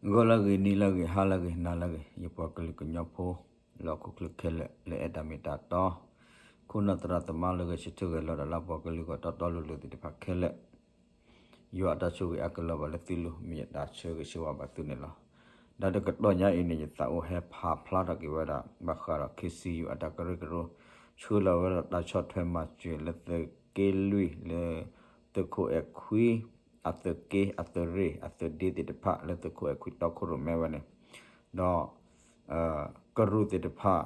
ဂီၤလၢအဂ့ၤ, နံၤလၢအဂ့ၤ, ဟါလၢအဂ့ၤ, နၤလၢအဂ့ၤ, ယပှၤကလုာ်ကညီဖိ လၢဟီၣ်ခိၣ်ချၢခဲလၢာ် လၢအဲၣ်တၢ်မ့ၢ်တၢ်တီ, ခိၣ်နၢ်သရၣ်သမါလၢဂဲၤဆၢထၢၣ်ဂဲၤလီၤတၢ်လၢပှၤကလုာ်ဂီၢ်တီတီလိၤလိၤသ့ၣ်တဖၣ်ခဲလၢာ်, ယွၤအတၢ်ဆိၣ်ဂ့ၤအကလီၤဘၣ်လၢသုလိၤ မ့ၢ်ယတၢ်ဆၢဂ့ၤဆၢဝါဘၣ်သုန့ၣ်လီၤ. ဒီးတကတီၢ်ညါအံၤန့ၣ် ယသးအိၣ်ဟဲဖးဖျါထီၣ်က့ၤဝဲဒၣ် ဘၣ်ဃးဒီး ခ့ၣ်စံယူၣ် အတၢ်ကရၢကရိ ဆှၢလီၤဝဲဒၣ်တၢ်ဆီၣ်ထွဲမၤစၢၤလၢသုးက့လွံၢ်လၢ သုးခိၣ်အဲၣ်ခွံ အသုးက့ အသုးရ့ၣ် အသုးဒ့သ့ၣ်တဖၣ် လၢသုးခိၣ်အဲၣ်ခွံတီခိၣ်ရိၣ်မဲဝဲန့ၣ်, ဒီး ကရူၢ်သ့ၣ်တဖၣ်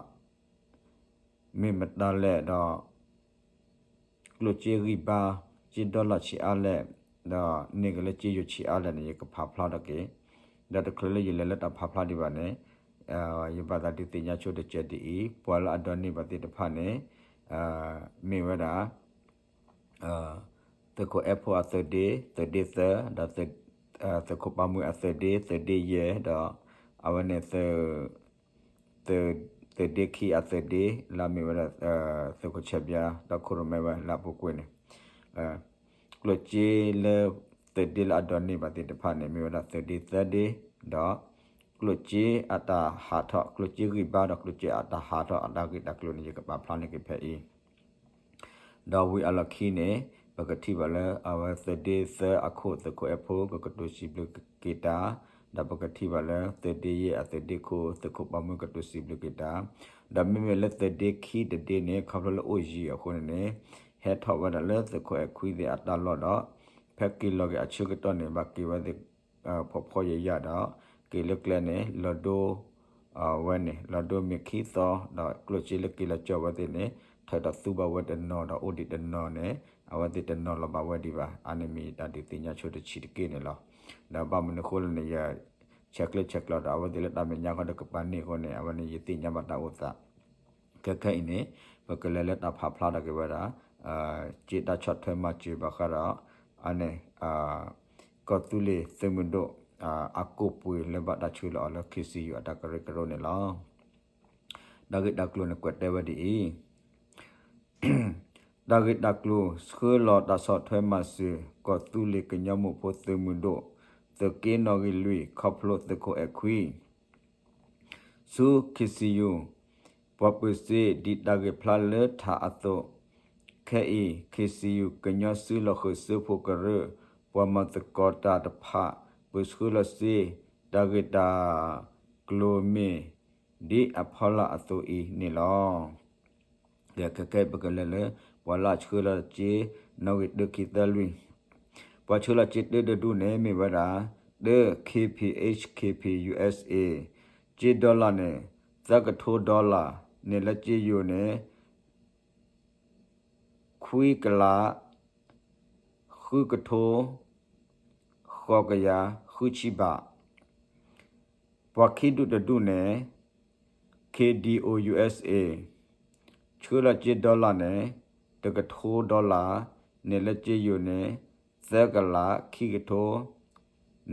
မ့ၢ်မတၤလဲၣ်ဒီး ကျိၣ်စ့ဂံၢ်ဘါ, စ့ဒီလၣ်ဆံးအါလဲၣ်, ဒီးန့ၢ်က့ၤလၢစ့ယိၤဆံးအါလဲၣ်န့ၣ် ယကဖးဖျါထီၣ်က့ၤ, ဒီးတချုးလၢယလဲၤလၢတၢ်ဖးဖျါဒံးဘၣ်န့ၣ်, ယဘၣ်သးဒုးသ့ၣ်ညါဆိတစဲးဒ်အံၤ, ပှၤလၢအဒိးန့ၢ်ဘၣ်သ့ၣ်တဖၣ်န့ၣ် မ့ၢ်ဝဲဒၣ် သုးခိၣ်အဲၣ်ဖိအသုးဒ့, သုးဒ့သၢ, ဒီး သုးခိၣ်ပၢ်မုၢ်အသုးဒ့, သုးဒ့ယဲၢ်, ဒီး အဝဲန့ၣ် သုးဒ့ခံအသုးဒ့ လၢအမ့ၢ်ဝဲဒၣ် သုးခိၣ်ဆဲးဘျါ ဒီးခိၣ်ရိၣ်မဲဝဲလၢအပူၤကွံာ်န့ၣ်, ကျိၣ်စ့လၢသုးဒ့လၢအဒိးန့ၢ်ဘၣ်သ့ၣ်တဖၣ်န့ၣ် မ့ၢ်ဝဲဒၣ်သုးဒ့သၢဒ့, ဒီး ကျိၣ်စ့အတၢ်ဟးထီၣ်, ကျိၣ်စ့ဂံၢ်ဘါဒီးကျိၣ်စ့အတၢ်ဟးထီၣ်အတၢ်ဂ့ၢ်တၢ်ကျိၤန့ၣ် ယကပာ်ဖျါန့ၢ်က့ၤဖဲအံၤ ဒီးဝံၤအလီၢ်ခံန့ၣ် ပကထံၣ်ဘၣ်လၢအဝဲသုးဒ့သၢအခိၣ်သုးခိၣ်အဲၣ်ဖိ ကကတိၤစံးဘျုးက့ၤတၢ်, ဒီးပကထံၣ်ဘၣ်လၢသုးဒ့ယဲၢ်အသုးဒ့ခိၣ် သုးခိၣ်ပၢ်မုၢ်ကတိၤစံးဘျုးက့ၤတၢ်, ဒီးမ့မ့ၢ်လၢသုးဒ့ခံတဒ့န့ၣ် ခီဖျိလၢအိၣ်ယံၤအဃိန့ၣ်န့ၣ် ဟဲထီၣ်ဝဲဒၣ်လၢသုးခိၣ်အဲၣ်ခွံသ့ၣ်အတၢ်လီၢ်ဒီး ဖဲက့ၤလီၤက့ၤအဆၢကတီၢ်န့ၣ် ဘၣ်က့ၤဝဲသ့ၣ် ဖှီၣ်ဖှီၣ်ယာ်ယာ်ဒီး က့ၤလၢကျဲန့ၣ် လီၤဒိ ဝဲန့ၣ် လီၤဒိမ့ၢ်ခံသီ ဒီးကျိၣ်စ့လၢက့ၤလီၤကၠီဝဲသ့ၣ်န့ၣ် ထုးဒီးသူဘၣ်ဝဲတနီၤဒီးအိၣ်ဒံးတနီၤန့ၣ် အဝဲသ့ၣ်တနီၤလီၤဘၣ်ဝဲဒံးဘၣ်. အါန့ၣ်မ့ၢ်ယတၢ်ဒုးသ့ၣ်ညါဆိတဆံးတက့ၢ်န့ၣ်လီၤ. ဒီးဘၣ်မနုၤအဃိလဲၣ်န့ၣ် ယဆဲးကျၢဆဲးကျိးဒီး အဝဲသ့ၣ်လၢတၢ်မဲာ်ညါဃီဒီးကပာ်န့ၢ်အဃိန့ၣ် အဝဲန့ၣ်ယသ့ၣ်ညါဘၣ်တၢ်အိၣ်သး ခဲခဲအံၤန့ၣ် ပကလဲၤလၢတၢ်ဖးဖျါထီၣ်က့ၤဝဲဒၣ် က့တၢ်ဆီၣ်ထွဲမၤစၢၤဘၣ်ဃးဒီး အန့ၣ် ကီၢ်သူလ့ၤသုးမုၢ်ဒိၣ် အကိၣ်ပှ့ၤလၢဘၣ်တၢ်ဆှၢလီၤအီၤလၢ ခ့ၣ်စံယူၣ် အတၢ်ကရၢကရိန့ၣ်လီၤ. တၢ်ဂ့ၢ်တၢ်ကျိၤန့ၣ်ကွဲးတဲဝဲဒ်အံၤ တၢ်ဂ့ၢ်တၢ်ကျိၤ ဆှၢလီၤတၢ်ဆီၣ်ထွဲမၤစၢၤ ကီၢ်သူလ့ၤကညီမိၢ်ဖိသုးမုၢ်ဒိၣ် သုးက့နီၣ်ဂံၢ်လွံၢ် ခီဖျိသုးခိၣ်အဲၣ်ခွံ ဆူ ခ့ၣ်စံယူၣ် ပှၤပၢၤစ့ ဒ်တၢ်ဂ့ၢ်ဖျါလၢထးအသိး, ခဲအံၤ ခ့ၣ်စံယူၣ် ကညီစုလီၢ်ဃုာ်စၢဖှိၣ်ကရၢ ပှၤမၤသကိးတၢ်တဖၣ် ပၢၤဆှၢလီၤစ့ တၢ်ဂ့ၢ်တၢ်ကျိၤမ့ၢ်ဒ်အဖီလာ်အသိးအံၤန့ၣ်လီၤ. ခဲခဲအံၤပကလဲၤလၢ ပှၤလၢအဆှၢလီၤစ့ နီၣ်ဂံၢ်တၢ ခံ သၢ လွံၢ် ပှၤဆှၢလီၤစ့တၢတဒူၣ်န့ၣ် မ့ၢ်ဝဲဒၣ် တၢ K P H K P U S A စ့ဒီလၣ်န့ၣ် သၢကထိဒီလၣ်န့ၣ် လၢစ့ယိၤန့ၣ် ခွံကလး ဃုကထိ ဃိးကယၤ ဃုဆံဘး, ပှၤခံဒူၣ်တဒူၣ်န့ၣ် K D O U S A ဆှၢလီၤစ့ဒီလၣ်န့ၣ် တကထိဒီလၣ်န့ၣ် လၢစ့ယိၤန့ၣ် သၢကလး ခံကထိ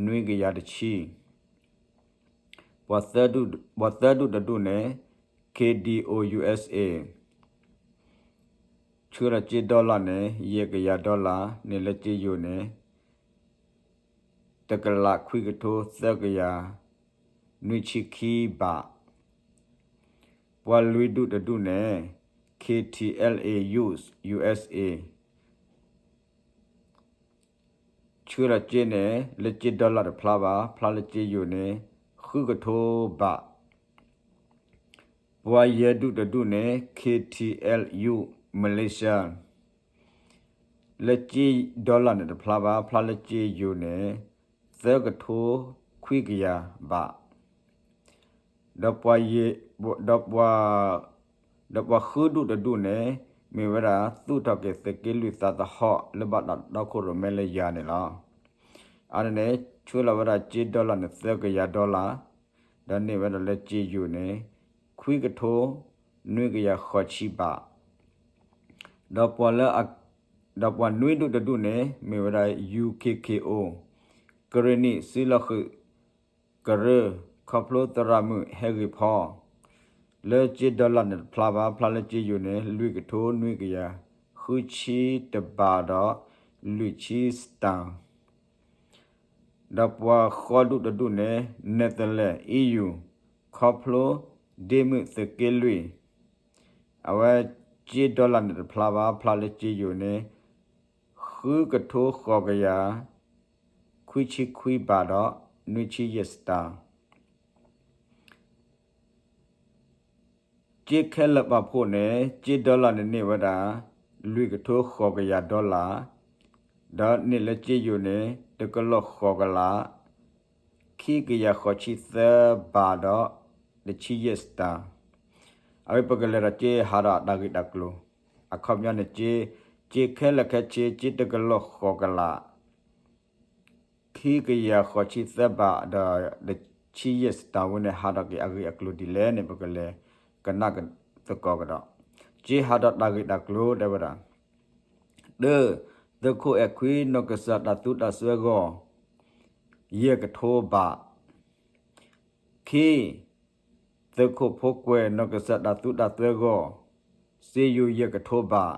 နွံကယၤတဆံ ပှၤသၢဒူၣ်တဒူၣ်န့ၣ် K D O U S A ဆှၢလီၤစ့ဒီလၣ်န့ၣ် ယဲၢ်ကယၤဒီလၣ်န့ၣ် လၢစ့ယိၤန့ၣ် တကလးခွံကထိသၢကယၤ နွံဆံခံဘး, ပှၤလွံၢ်ဒူၣ်တဒူၣ်န့ၣ် K T L A U S A ဆှၢလီၤစ့န့ၣ် လၢစ့ဒီလၣ်တဖျါဘၣ် ဖျါလၢစ့ယိၤန့ၣ် ဃုကထိဘး, ပှၤယဲၢ်ဒူၣ်တဒူၣ်န့ၣ် K T L U Malaysia လၢစ့ဒီလၣ်န့ၣ်တဖျါဘၣ် ဖျါလၢစ့ယိၤန့ၣ် သၢကထိခွံကယၤဘး ဒီးပှၤ ဒီးပှၤဃုဒူၣ်တဒူၣ်န့ၣ် မ့ၢ်ဝဲဒၣ် သူၣ်ထီၣ်က့ၤသုးက့လွံၢ်သးသဟီၣ် လၢဘၣ်တၢ်တီခိၣ်ရိၣ်မဲလၢယၤန့ၣ်လီၤ. အန့ၣ်န့ၣ် ဆှၢလီၤဝဲဒၣ်စ့ဒီလၣ်န့ၣ် သၢကယၤဒီလၣ်, ဒီးန့ၢ်ဝဲဒၣ်လၢစ့ယိၤန့ၣ် ခွံကထိ နွံကယၤဃိးဆံဘး ဒီးပှၤလၢ ဒီးပှၤနွံဒူၣ်တဒူၣ်န့ၣ် မ့ၢ်ဝဲဒၣ် U K K O ကရ့ၣ်နံၣ်စုလီၢ်ဃုာ်ကရၢ ခီဖျိသရၣ်မုၣ်ဟဲဂ့ၤဖီ လၢစ့ဒီလၣ်န့ၣ်တဖျါဘၣ် ဖျါလၢစ့ယိၤန့ၣ် လွံၢ်ကထိနွံကယၤ ဃုဆံတဘးဒီး လွံၢ်ဆံစတၢၣ် ဒီးပှၤဃီဒူၣ်တဒူၣ်န့ၣ် နဲၣ်သလဲး အံၣ်ယူၣ် ခီဖျိ ဒ့မုၣ်သုးက့လွံၢ် အဝဲ ကၠ့ dollar န့ၣ်တဖျါဘၣ် ဖျါလၢကၠ့ယိၤန့ၣ် ဃုကထိဃိးကယၤ ခွံဆံခွံဘးဒီး နွံဆံယဲၢ်စတၢ် ကၠ့ခဲလၢာ်ပာ်ဖှိၣ်န့ၣ် ကၠ့ dollar န့ၣ်န့ၢ်ဝဲဒၣ် လွံၢ်ကထိဃိးကယၤ dollar ဒီးန့ၢ်လၢကၠ့ယိၤန့ၣ် တကလီၢ်ဃိးကလး ခံကယၤဃိးဆံသၢဘးဒီး တဆံယဲၢ်စတၢ် အဝဲပကလဲၤဒီးကၠ့ဟးဒီးတၢ်ဂ့ၢ်တၢ်ကျိၤ အခီပညီန့ၣ် ကၠ့ ကၠ့ခဲလၢာ်ခဲဆ့ ကၠ့တကလီၢ်ဃိးကလး ခံကယၤဃိးဆံသၢဘးဒီး တဆံယဲၢ်စတၢ်ဝဲန့ၣ် ဟးဒီးက့ၤအဂ့ၢ်အကျိၤဒ်လဲၣ်န့ၣ် ပကလဲၤကနၣ်သကိးကဒီး ကၠ့ဟးဒီးတၢ်ဂ့ၢ်တၢ်ကျိၤတဲဝဲဒၣ် တၢ, သုးခိၣ်အဲၣ်ခွံ နီၢ်ကစၢ်တၢ်သူတၢ်စွဲဂီၢ် ယဲၢ်ကထိဘး, ခံ, သုးခိၣ်ဖိကွဲး နီၢ်ကစၢ်တၢ်သူတၢ်စွဲဂီၢ် စ့ယိၤယဲၢ်ကထိဘး,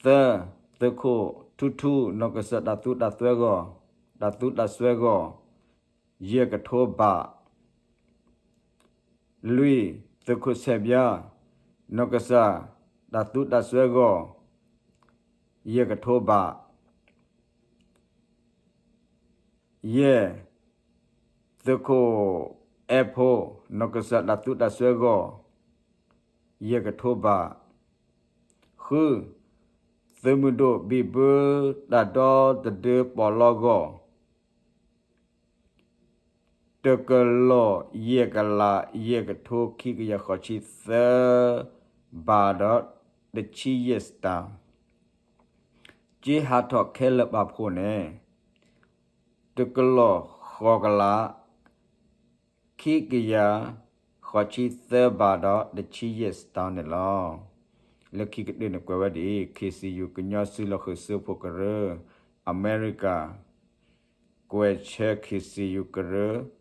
သၢ, သုးခိၣ်ထူထူ နီၢ်ကစၢ်တၢ်သူတၢ်စွဲဂီၢ်, တၢ်သူတၢ်စွဲဂီၢ် ယဲၢ်ကထိဘး, လွံၢ်, သုးခိၣ်ဆဲးဘျါ နီၢ်ကစၢ်တၢ်သူတၢ်စွဲဂီၢ် ယဲၢ်ကထိဘး, ယဲၢ်, သုးခိၣ်အဲၣ်ဖိ နီၢ်ကစၢ်တၢ်သူတၢ်စွဲဂီၢ် ယဲၢ်ကထိဘး, ဃု, သုးမုၢ်ဒိၣ်ဘံၣ်ဘု တၢ်ဒီသဒၢပီးလီဂီၢ် တကလီၢ်ယဲၢ်ကလး ယဲၢ်ကထိခံကယၤဃိးဆံသၢဘးဒီး တဆံယဲၢ်စတၢ်, ကၠ့ဟးထီၣ်ခဲလၢာ်ပာ်ဖှိၣ်န့ၣ် တကလီၢ်ဃိးကလး ခံကယၤဃိးဆံသၢဘးဒီး တဆံယဲၢ်စတၢ်န့ၣ်လီၤ. လၢခံကတၢၢ်န့ၣ်ကွဲးဝဲဒ်အံၤ ခ့ၣ်စံယူၣ် ကညီစုလီၢ်ဃုာ်စုဖှိၣ်ကရၢ အမဲရကၤ ကွဲးဆၢ ခ့ၣ်စံယူၣ်ကရၢ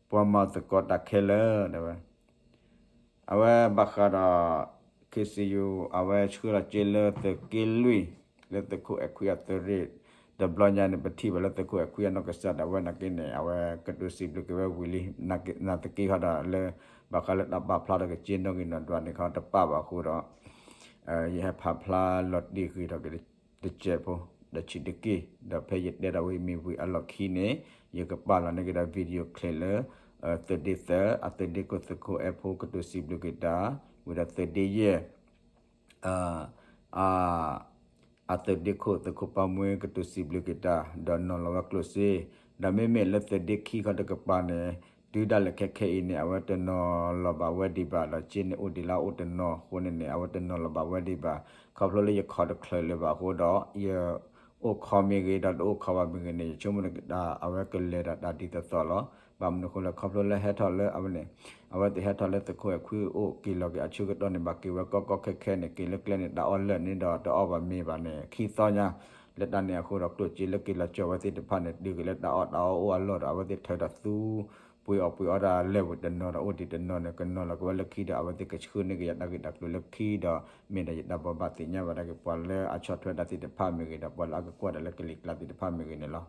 ပှၤမၤသကိးတၢ်ခဲလၢာ် တဲဝဲ အဝဲဘၣ်ဃးဒီး ခ့ၣ်စံယူၣ် အဝဲဆှၢလီၤကၠ့လၢသုးက့လွံၢ် လၢသုးခိၣ်အဲၣ်ခွံအသုးရ့ၣ် တဘျီညါန့ၣ် ပထံၣ်ဘၣ်လၢသုးခိၣ်အဲၣ်ခွံအနီၢ်ကစၢ်ဒၣ်ဝဲနာ်က့န့ၣ် အဝဲကတိၤစံးဘျုးက့ၤဝဲဝံၤလံ နာ်သက့ဟီဒီးလၢ ဘၣ်ဃးလၢတၢ်ပာ်ဖျါထီၣ်က့ၤကၠ့နီၣ်ဂံၢ်နီၣ်ဒွးန့ၣ်ခီတပာ်ဘၣ်အဃိဒီး ယဟဲဖးဖျါလီၤတံၢ်ဂ့ၤထီၣ်က့ၤတစဲးဖိ ဒီးဆံးတက့ၢ် ဒီးဖဲယတဲဒၣ်ဝဲမ့ၢ်ဝံၤအလီၢ်ခံန့ၣ် ယကပာ်လီၤန့ၢ်က့ၤဒီး video clip လၢ သုးဒ့သၢ အသုးဒ့ခိၣ်သုးခိၣ်အဲၣ်ဖိကတိၤစံးဘျုးက့ၤတၢ် ဝံၤဒီးသုးဒ့ယဲၢ် အသုးဒ့ခိၣ်သုးခိၣ်ပၢ်မှဲကတိၤစံးဘျုးက့ၤတၢ် ဒီးနီၤလီၤဝဲကျိၣ်စ့ ဒီးမ့မ့ၢ်လၢသုးဒ့ခံခီတကပၤန့ၣ် တုၤဒၣ်လဲာ်ခဲခဲအံၤန့ၣ် အဝဲတနီၤလီၤဘၣ်ဝဲဒံးဘၣ် ဒီးကၠ့န့ၣ်အိၣ်ဒံးလၢအအိၣ်တနီၤအဃိန့ၣ်န့ၣ် အဝဲတနီၤလီၤဘၣ်ဝဲဒံးဘၣ် ခီဖျိလၢယခီတချုးလၢၤဘၣ်အဃိဒီး ယအိၣ်ခိးမ့ၢ်ဂ့ၤ ဒီးတအိၣ်ခိးဘၣ်မ့ၢ်ဂ့ၤန့ၣ် ယဆိကမိၣ်န့ၣ်ကဒါ အဝဲကလဲၤဒီးတၢ်ဒ်သိးသိးလီၤ. ဘၣ်မနုၤအဃိလဲၣ် ခီဖျိလၢဟဲထီၣ်လၢအဝဲန့ၣ် အဝဲသ့ၣ်ဟဲထီၣ်လၢသုးခိၣ်အဲၣ်ခွံအိၣ်က့ၤလီၤက့ၤအဆၢကတီၢ်န့ၣ် ဘၣ်က့ၤဝဲကီကီခဲခဲန့ၣ် က့ၤလၢကျဲန့ၣ် တၢ်အီၣ်လၢာ်န့ၣ်ဒီးတအီၣ်ဘၣ်မ့ၤဘၣ်န့ၣ် ခံသီညါ လၢတၢ်န့ၣ်အဃိဒီး ကျိၣ်စ့လၢက့ၤလီၤကၠီဝဲသ့ၣ်တဖၣ်န့ၣ် တုၤက့ၤလၢတၢ်အီၣ်တၢ်အီအိၣ်အလီၢ်ဒီး အဝဲသ့ၣ်ထၢဒီးသူ ပှ့ၤအီၣ်ပှ့ၤအီတၢ်လဲၤဝံၤတနီၤဒီး အိၣ်ဒံးတနီၤန့ၣ် ကနီၤလီၤက့ၤဝဲလၢခံဒီး အဝဲသ့ၣ်ကဆှၢန့ၢ်က့ၤယၤတၢ်ဂ့ၢ်တၢ်ကျိၤလၢခံဒီး မ့ၢ်ဒီးယတၢ်ဘိးဘၣ်သ့ၣ်ညါဘၣ်ဒၣ်က့ၤ ပှၤလၢအဆီၣ်ထွဲတၢ်သ့ၣ်တဖၣ်မ့ၢ်ဂ့ၤဒီး ပှၤလၢအကကွၢ်တၢ်လၢကလံၤကျါသ့ၣ်တဖၣ်မ့ၢ်ဂ့ၤန့ၣ်လီၤ.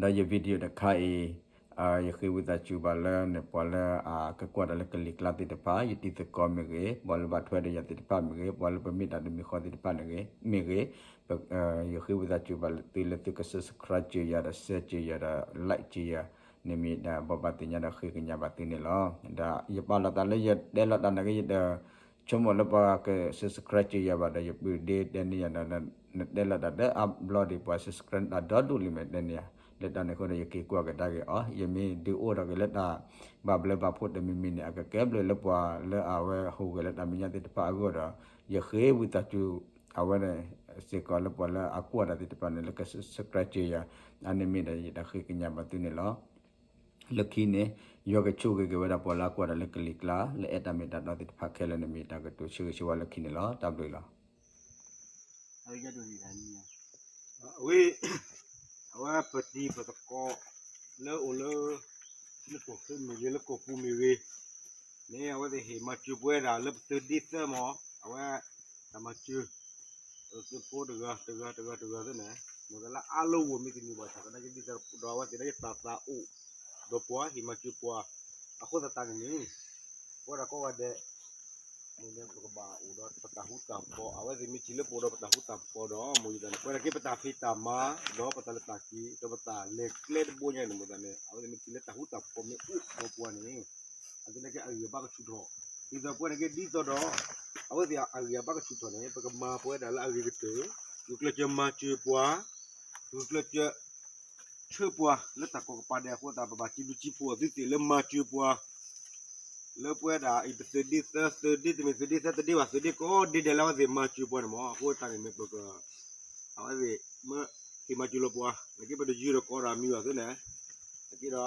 ဒီးယ video တခါအံၤ ယဃ့ဝံသးစူၤဘၣ်လၢန့ၣ် ပှၤလၢအကကွၢ်တၢ်လၢကလံၤကျါသ့ၣ်တဖၣ် ယတံၤသကိးမ့ၢ်ဂ့ၤ ပှၤလၢဘၣ်ထွဲဒီးယၤသ့ၣ်တဖၣ်မ့ၢ်ဂ့ၤ ပှၤလၢပမ့ၢ်တၢ်တမံၤဃီသ့ၣ်တဖၣ်န့ၣ်ဂ့ၤ မ့ၢ်ဂ့ၤ ယဃ့ဝံသးစူၤဘၣ်သုလၢသုက subscribe စၢၤယၤဒီး share စၢၤယၤဒီး like စၢၤယၤ န့ၣ်မ့ၢ်ဒၣ်ဘိးဘၣ်သ့ၣ်ညါဒီးဃ့ကညးဘၣ်သုန့ၣ်လီၤ. ဒီးယပာ်လီၤသးလၢယတဲလီၤတၢ်နာ်က့ ယတ ဆိကမိၣ်လၢပှၤက subscribe စၢၤယၤဘၣ်ဒီး ယပုၢ်ဒ့တဲန့ၢ်ယၤဒီး နတဲလီၤတၢ်တအါဘျီဒံး ပှၤ subscribe တၢ်ဒီဒူၣ်လံမ့ၢ်တဲန့ၢ်ယၤ လၢတၢ်န့ၣ်အဃိဒီး ယက့ၤကွၢ်ကဒါက့ၤအီၤ ယမ့ၢ်ဒုးအိၣ်ထီၣ်က့ၤလၢတၢ်ဘၣ်ဘျၢဘၣ်ဖှိၣ်တမံၤမံၤန့ၣ် အကကဲဘျုးလၢပှၤလၢအဝဲဟူးဂဲၤလၢတၢ်မဲာ်ညါသ့ၣ်တဖၣ်အဂီၢ်ဒီး ယဃ့ဝံသးစူၤ အဝဲန့ၣ် စ့ၢ်ကီးလၢပှၤလၢအကွၢ်တၢ်သ့ၣ်တဖၣ်န့ၣ် လၢက subscribe စၢၤယၤ အန့ၣ်မ့ၢ်ဒီးယတၢ်ဃ့ကညးဘၣ်သုန့ၣ်လီၤ. လၢခံန့ၣ် ယွၤကဆိၣ်ဂ့ၤက့ၤဝဲဒၣ်ပှၤလၢအကွၢ်တၢ်လၢကလံၤကျါ လၢအဲၣ်တၢ်မ့ၢ်တၢ်တီသ့ၣ်တဖၣ်ခဲလၢာ်န့ၣ် မ့ၢ်တၢ်ကတိၤဆၢဂ့ၤဆၢဝါလၢခံန့ၣ်လီၤ. တၢ်ဘျုးလီၤ. အဝဲ အဝဲပတံၤပသကိး လၢအိၣ်လၢ လၢကီၢ်ချၢမ့ၢ်ဂ့ၤ လၢကီၢ်ပူၤမ့ၢ်ဂ့ၤ န့ၣ် အဝဲသ့ၣ်ဟ့ၣ်မၤစၢၤပဝဲဒၣ်လၢပသုးဒ့သၢမး အဝဲ တၢ်မၤစၢၤ သုးဖိတဂၤတဂၤတဂၤတဂၤသ့ၣ်န့ၣ် မ့ၢ်သလၢ အါလီၢ်ဝဲမ့ၢ်တနံၤဘၣ်ဆၣ်သနာ်က့ ဒ်သိးဒီးအဝဲသ့ၣ်နာ်က့တၢ်သးအိၣ်ဒီးပှၤ ဟ့ၣ်မၤစၢၤပှၤ အဃိသတးန့ၣ်န့ၣ် ပဝဲဒၣ်ကိးဂၤဒဲး န့ၣ်န့ၣ် ပကဘၣ်အိၣ်ဒီးပတၢ်ဃူတၢ်ဖိး အဝဲသ့ၣ်မ့ၢ်ထံၣ်လၢပအိၣ်ဒီးပတၢ်ဃူတၢ်ဖိးဒီး မ့ၢ်ယသးန့ၣ် ပဝဲဒၣ်က့ၤပတၢ်ဖံးတၢ်မၤ ဒီးပတၢ်လဲၤတၢ်က့ၤ ဒီးပတၢ်လဲၤကျဲတဘိညါန့ၣ် မ့ၢ်သးန့ၣ် အဝဲသ့ၣ်မ့ၢ်ထံၣ်လၢတၢ်ဃူတၢ်ဖိးမ့ၢ်အိၣ်ဒီးပှၤန့ၣ် အသနာ်က့အဂံၢ်အဘါကဆူၣ်ထီၣ် ဒ်သိးပဝဲဒၣ်က့ၤဒ်သိးဒီး အဝဲသ့ၣ်အဂံၢ်အဘါကဆူၣ်ထီၣ်န့ၣ် ပကမၤပဝဲဒၣ်လၢအဂ့ၤကတၢၢ် ဂုာ်ကျဲးစၢးမၤစၢၤပှၤ ဂုာ်ကျဲးစၢး ဆှၢပှၤလၢတၢ်ကီၢ်ကပၤဒဲးအဃိသတး ပဘၣ်စံးဘျုးစံးဖှိၣ်အီၤသုသ့ၣ်လၢမၤစၢၤပှၤ လၢပဝဲဒၣ်အံၤ ပသုးဒ့သၢသုးဒ့ တမ့ၢ်သုးဒ့သၢသုးဒ့ဘၣ် သုးဒ့ကိးဒ့ဒဲးလၢအဝဲသ့ၣ်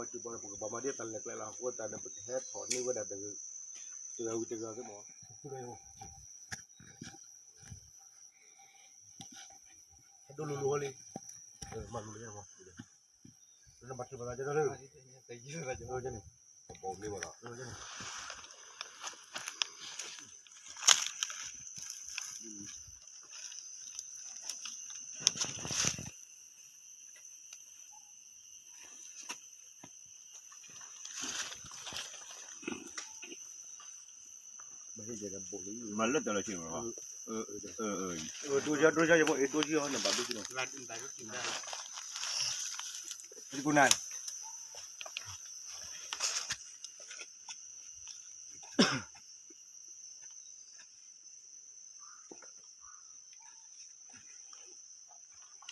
မၤစၢၤပှၤန့ၣ်မ့ၢ် အဃိသတးန့ၣ်မ့ၢ်ပက အဝဲသ့ၣ်မ့ၢ်ဟ့ၣ်မၤစၢၤလီၤပှၤ နာ်က့ပတယုၢ်ဒီးကိးဒီးအမံၤဘၣ်သုလဲၣ် နာ်က့ဒီးအသုသ့ၣ်ညါလီၤ အဃိသတးန့ၣ် ဒ်သိးဒီး အဝဲသ့ၣ်မၤစၢၤပှၤဒီး ပကဘၣ်မ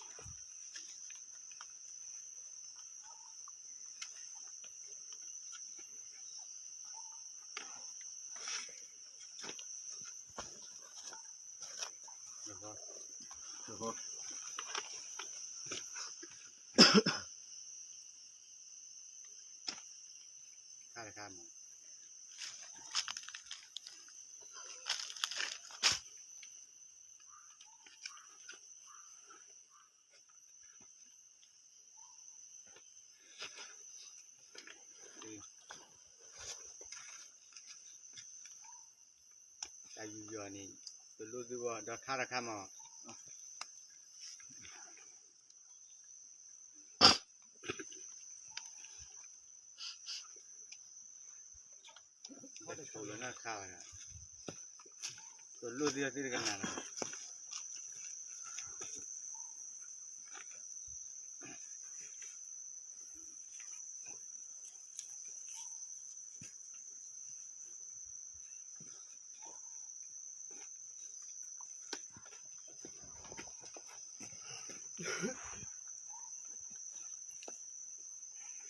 ၤဒ်တၢ်လဲၤကျဲလီၤ အဃိသတးန့ၣ် ပကဟဲထီၣ်န့ၢ်ဝဲဒၣ်တဂၤ တဂၤဝံၤတဂၤသုမ့ၢ် ဒိၣ်လိၤလိၤဝဲလံ မၤလိၤလိၤ မၤထူဘၣ်သးကဲထီၣ်လၢ တယုၢ်ဘၣ်ကဲန့ၣ် အဘီမ့ၢ်ဘၣ်ဒီး မၤလၢတၢ်လီၤဆံးမး ဒိၣ်ယၤဒိၣ်ယၤယမ့ၢ်အ့ၣ်ဒိၣ်ယၤနဘၣ်ဒိၣ်ယၤ တခါတခါမး တၢ်ယူးယီၣ်န့ၣ် တလိၣ်သုဂီၢ်ဒီးခါတခါမး တလိၣ်သုဂီ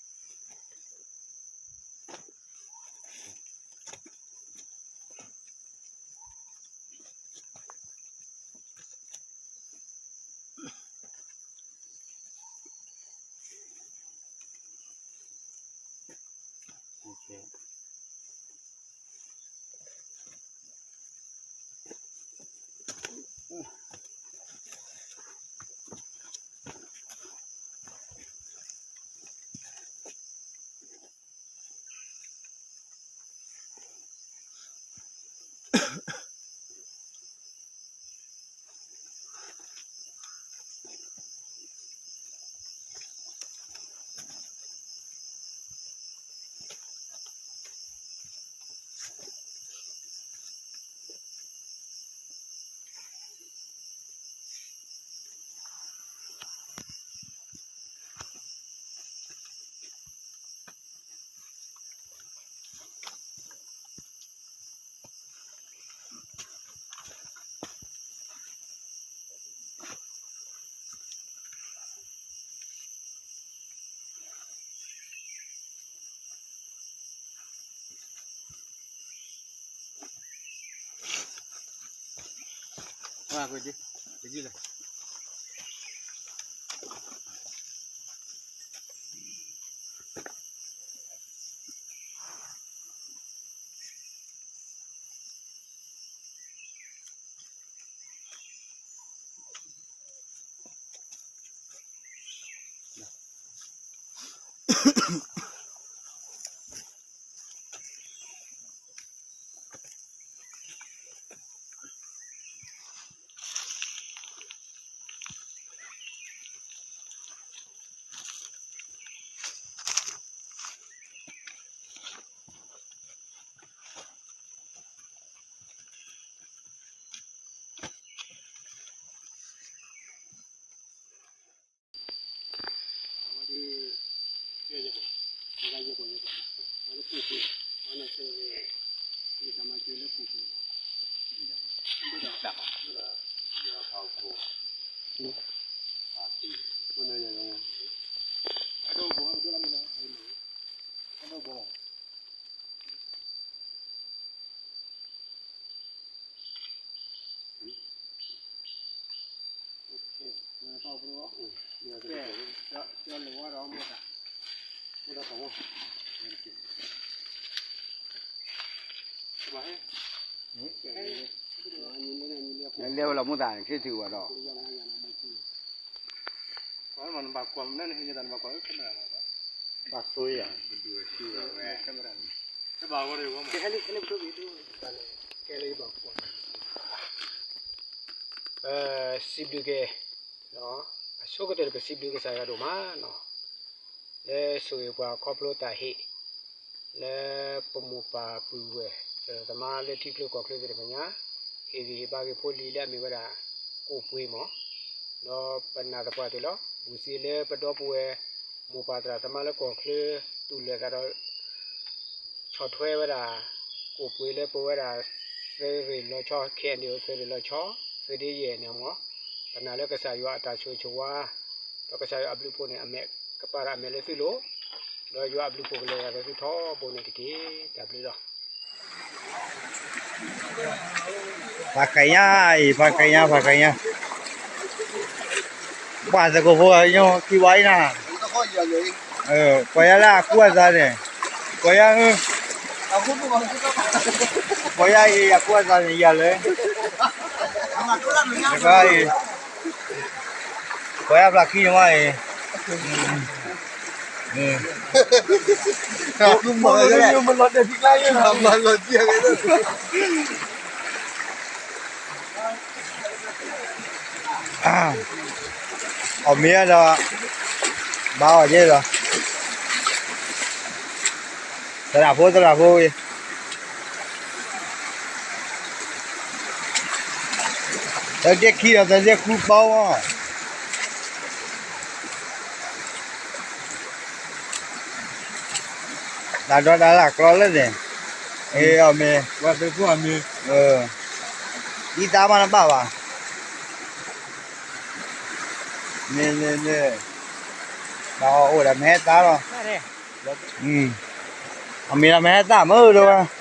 ၢ်သုတကနၣ်လီၤ လဲၤဝဲလီၤမူသး ခ့ထုးဝဲဒီး ဘၣ်ဆိယၤ စံးဘျုးက့ၤ အဆိကတၢၢ်လၢပဆိကမိၣ်သ့ၣ်တဖၣ်န့ၣ် ကဲလၢယဘၣ်ကွၢ် လၢဆိၣ်ဂ့ၤပှၤခီဖျိတၢ်ဟ့ၣ် လၢပမိၢ်ပၢ်ပုၢ်ဝဲၢ် သရၣ်သမါလၢထံချၢကီၢ်ချၢသ့ၣ်တဖၣ်ညါ ဟ့ၣ်ဂံၢ်ဟ့ၣ်ဘါက့ၤဖိလံၤလၢအမ့ၢ်ဝဲဒၣ် ကိၣ်ပှ့ၤမး ဒီးပနာ်သပှၢ်တၢၢ်လီၤ. ဘူးစ့လၢပဒီပုၢ်ဝဲၢ် မိၢ်ပၢ်သရၣ်သမါလၢကီၢ်ချၢ တူၢ်လိာ်သးဒီး ဆီၣ်ထွဲဝဲဒၣ် ကိၣ်ပှ့ၤလၢပဝဲဒၣ် သုးရ့ၣ်လီၤဆီ ခဲအံၤန့ၣ် သုးရ့ၣ်လီၤဆီ သုးဒ့ယဲၢ်န့ၣ်မး ပနာ်လၢကစၢ်ယွၤအတၢ်ဆိၣ်ဂ့ၤဆိၣ်ဝါ ဒီးကစၢ်ယွၤအဘျုးအဖှိၣ်န့ၣ် အမဲာ်ကပၤဒီးအမဲာ်လၢသုလိၤ ဒီးယွၤအဘျုးအဖှိၣ်ကလဲၤသးဒီးသုထီဘိန့ၣ်တက့ၢ်. တၢ်ဘျုးလီၤ. ဖးကညါအံၤ ဖးကညါ ဖးကညါ ပှၤသကိးဖိ ညိခံဝါအံၤနၤ ပှၤယါလၢအကူအသးန့ၣ် ပှၤယါ ပှၤယါအံၤ အကူအသးန့ၣ် ယၤလၢ တခါအံၤ ပှၤယါဖျါခံန့ၣ်ဝါအံၤ မလီၤတဲာ်ထံကျါယဲ အီၣ်မ့ၤဒီး ဘၣ်အီၣ်ယဲဒီး သရၣ်ဖိ သရၣ်ဖိဝံၤ တၢ်ဒဲခံဒီး တၢ်ဒဲဃုပီမး တၢ်ဒီးတၢ်လၢကျီလၢန့ၣ် အီၣ်မ့ၤ အံသါမးနဘၣ်ဘၣ် မ့ၢ် မ့ၢ် မ့ၢ် တၢ်အီၣ်အိၣ်ဒီးမ့ၢ်ဟဲသါလီၤ အမ့ၢ်ဒီးမ့ၢ်ဟဲသါမ့ၢ်ဒီး